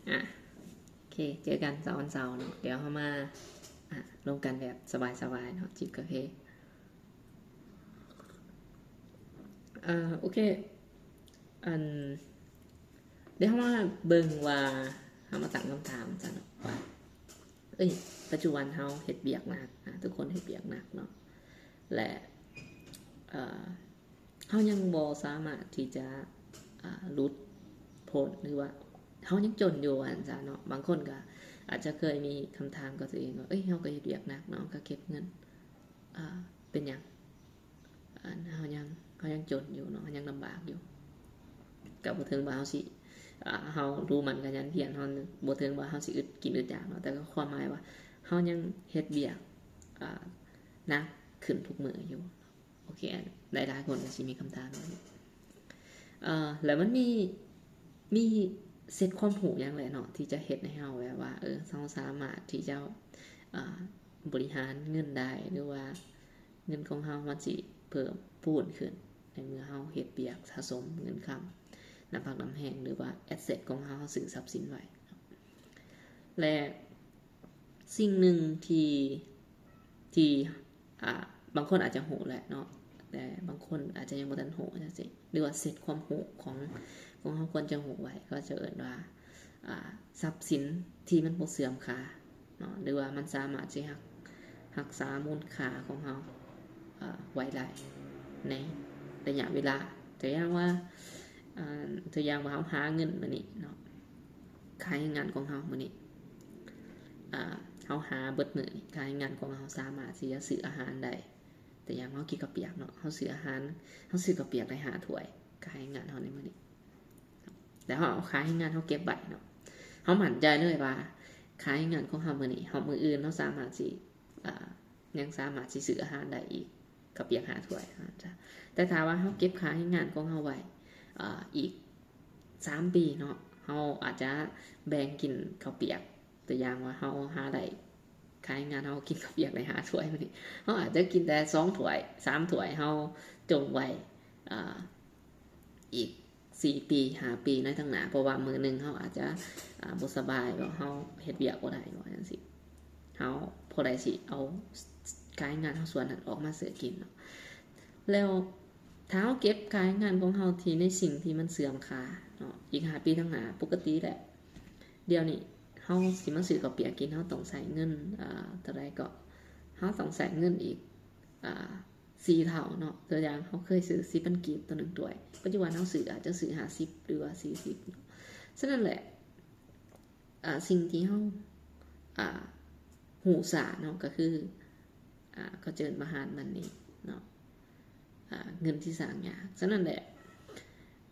ອ່ະ ໂອເຄ ເຈີກັນເສົາວັນເສົາເນາະ. ດຽວເຮົາມາ ອ່ະ ລົມກັນແບບສະບາຍໆເນາະ ຈິບກາເຟ. ອ່າ ໂອເຄ ອັນ ດຽວເຮົາມາເບິ່ງວ່າ ເຮົາມາຕັ້ງຄຳຖາມຊະເນາະວ່າ ເອີຍ ປັດຈຸບັນເຮົາເຮັດວຽກໜັກ ອ່າ ທຸກຄົນເຮັດວຽກໜັກເນາະ ແລະ ເອີ ເຮົາຍັງບໍ່ສາມາດທີ່ຈະ ອ່າ ຫຼຸດພົ້ນ ຫຼືວ່າເຮົາຍັງຈົນຢູ່ວ່າຊັ້ນຊະເນາະ. ບາງຄົນກໍອາດຈະເຄີຍມີຄຳຖາມກັບຕົວເອງວ່າ ເອີຍ ເຮົາກໍເຮັດວຽກໜັກເນາະ ກໍເກັບເງິນ ອ່າ ເປັນຫຍັງ ອ່າ ເຮົາຍັງ ເຮົາຍັງຈົນຢູ່ເນາະ ເຮົາຍັງລຳບາກຢູ່. ກໍບໍ່ເຖິງວ່າເຮົາຊິ ອ່າ ເຮົາດຸໝັ່ນຂະຫຍັນພຽນ ເຮົາ ບໍ່ເຖິງວ່າເຮົາຊິອຶດກິນອຶດຢາກເນາະ ແຕ່ກໍຄວາມໝາຍວ່າເຮົາຍັງເຮັດວຽກ ອ່າ ໜັກຂຶ້ນທຸກມື້ຢູ່. ໂອເຄ ຫຼາຍໆຄົນກໍຊິມີຄຳຖາມແບບນີ້ ເອີ ແລ້ວມັນມີ ມີເຊັດຄວາມຮູ້ຫຍັງແຫຼະເນາະ ທີ່ຈະເຮັດໃຫ້ເຮົາແບບວ່າ ເອີ ເຮົາສາມາດທີ່ຈະ ອ່າ ບໍລິຫານເງິນໄດ້ ຫຼືວ່າເງິນຂອງເຮົາມັນຊິເພີ່ມພູນຂຶ້ນ ໃນເມື່ອເຮົາເຮັດວຽກສະສົມເງິນຄຳ ນ້ຳພັກນ້ຳແຮງ ຫຼືວ່າແອັດເຊັດຂອງເຮົາ ເຮົາຊື້ຊັບສິນໄວ້ເນາະ. ແລະ ສິ່ງໜຶ່ງທີ່ ທີ່ ອ່າ ບາງຄົນອາດຈະຮູ້ແຫຼະເນາະ ແຕ່ບາງຄົນອາດຈະຍັງບໍ່ທັນຮູ້ຈັ່ງຊີ້ ຫຼືວ່າເຊັດຄວາມຮູ້ຂອງ ຂອງເຮົາຄວນຈະຮູ້ໄວ້ ເຂົາຈະເອີ້ນວ່າ ອ່າ ຊັບສິນທີ່ມັນບໍ່ເສື່ອມຄ່າເນາະ ຫຼືວ່າມັນສາມາດຊິຮັກ ຮັກສາມູນຄ່າຂອງເຮົາ ເອີ ໄວ້ໄດ້ໃນໄລຍະເວລາ ຕົວຢ່າງວ່າ ເອີ ຕົວຢ່າງວ່າເຮົາຫາເງິນມື້ນີ້ເນາະ ຄ່າແຮງງານຂອງເຮົາມື້ນີ້ ອ່າ ເຮົາຫາເບິດມື້ນີ້ ຄ່າແຮງງານຂອງເຮົາສາມາດທີ່ຈະຊື້ອາຫານໄດ້. ຕົວຢ່າງເຮົາກິນເຂົ້າປຽກເນາະ ເຮົາຊື້ອາຫານ ເຮົາຊື້ເຂົ້າປຽກໄດ້ຫ້າຖ້ວຍ ຄ່າແຮງງານເຮົາໃນມື້ນີ້ ແລ້ວເຮົາເອົາຄ່າແຮງງານເຮົາເກັບໄວ້ເນາະ ເຮົາໝັ້ນໃຈເລີຍວ່າຄ່າແຮງງານຂອງເຮົາມື້ນີ້ ເຮົາ ມື້ອື່ນເຮົາສາມາດຊິ ອ່າ ຍັງສາມາດຊິຊື້ອາຫານໄດ້ອີກ ເຂົ້າປຽກຫ້າຖ້ວຍ ແຕ່ຖ້າວ່າເຮົາເກັບຄ່າແຮງງານຂອງເຮົາໄວ້ ອ່າ ອີກສາມປີເນາະ ເຮົາອາດຈະແບ່ງກິນເຂົ້າປຽກ ຕົວຢ່າງວ່າເຮົາຫາໄດ້ ຄ່າແຮງງານເຮົາກິນເຂົ້າປຽກໄດ້ຫ້າຖ້ວຍມື້ນີ້ ເຮົາອາດຈະກິນແຕ່ສອງຖ້ວຍ ສາມຖ້ວຍ ເຮົາຈົ່ງໄວ້ ອ່າ ອີກສີ່ປີ ຫ້າປີໃນທາງໜ້າ ເພາະວ່າມື້ໜຶ່ງເຮົາອາດຈະ ອ່າ ບໍ່ສະບາຍ ຫຼືເຮົາເຮັດວຽກບໍ່ໄດ້ ວ່າຈັ່ງຊີ້ ເຮົາພໍໄດ້ຊິເອົາ ສ- ຄ່າແຮງງານເຮົາສ່ວນນັ້ນອອກມາຊື້ກິນເນາະ. ແລ້ວຖ້າເຮົາເກັບຄ່າແຮງງານຂອງເຮົາທີ່ໃນສິ່ງທີ່ມັນເສື່ອມຄ່າເນາະ ອີກຫ້າປີທາງໜ້າ ປົກກະຕິແຫຼະ ດຽວນີ້ເຮົາຊິມາຊື້ເຂົ້າປຽກກິນ ເຮົາຕ້ອງໃຊ້ເງິນ ເອີ ເທົ່າໃດເກາະ ເຮົາຕ້ອງໃຊ້ເງິນອີກ ອ່າ ສີ່ເທົ່າເນາະ. ຕົວຢ່າງ ເຮົາເຄີຍຊື້ສິບພັນກີບຕໍ່ໜຶ່ງຖ້ວຍ ປັດຈຸບັນເຮົາຊື້ອາດຈະຊື້ຫ້າສິບ ຫຼືວ່າສີ່ສິບເນາະ. ສະນັ້ນແຫຼະ ອ່າ ສິ່ງທີ່ເຮົາ ອ່າ ຮູ້ຊ້າເນາະ ກໍຄື ອ່າ ເຂົາເອີ້ນວ່າ hard money ເນາະ ອ່າ ເງິນທີ່ສ້າງຍາກ. ສະນັ້ນແຫຼະ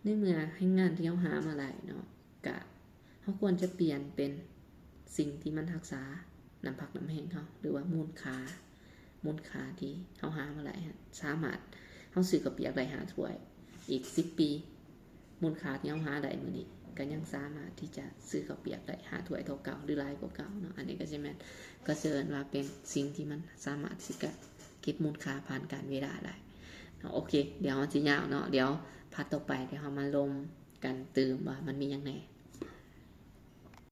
ໃນເມື່ອແຮງງານທີ່ເຮົາຫາມາໄດ້ເນາະ ກະ ເຮົາຄວນຈະປ່ຽນເປັນສິ່ງທີ່ມັນຮັກສານ້ຳພັກນ້ຳແຮງເຮົາ ຫຼືວ່າມູນຄ່າ ມູນຄ່າທີ່ເຮົາຫາມາໄດ້ ສາມາດ ເຮົາຊື້ເຂົ້າປຽກໄດ້ຫ້າຖ້ວຍ ອີກສິບປີ ມູນຄ່າທີ່ເຮົາຫາໄດ້ມື້ນີ້ ກໍຍັງສາມາດທີ່ຈະຊື້ເຂົ້າປຽກໄດ້ຫ້າຖ້ວຍເທົ່າເກົ່າ ຫຼືຫຼາຍກວ່າເກົ່າເນາະ. ອັນນີ້ກໍຊິແມ່ນ ກໍເອີ້ນວ່າເປັນສິ່ງທີ່ມັນສາມາດທີ່ຈະເກັບມູນຄ່າຜ່ານການເວລາໄດ້ເນາະ. ໂອເຄ ດຽວມັນຊິຍາວເນາະ ດຽວພາດຕໍ່ໄປ ດຽວເຮົາມາລົມກັນຕື່ມວ່າມັນມີຫຍັງແດ່.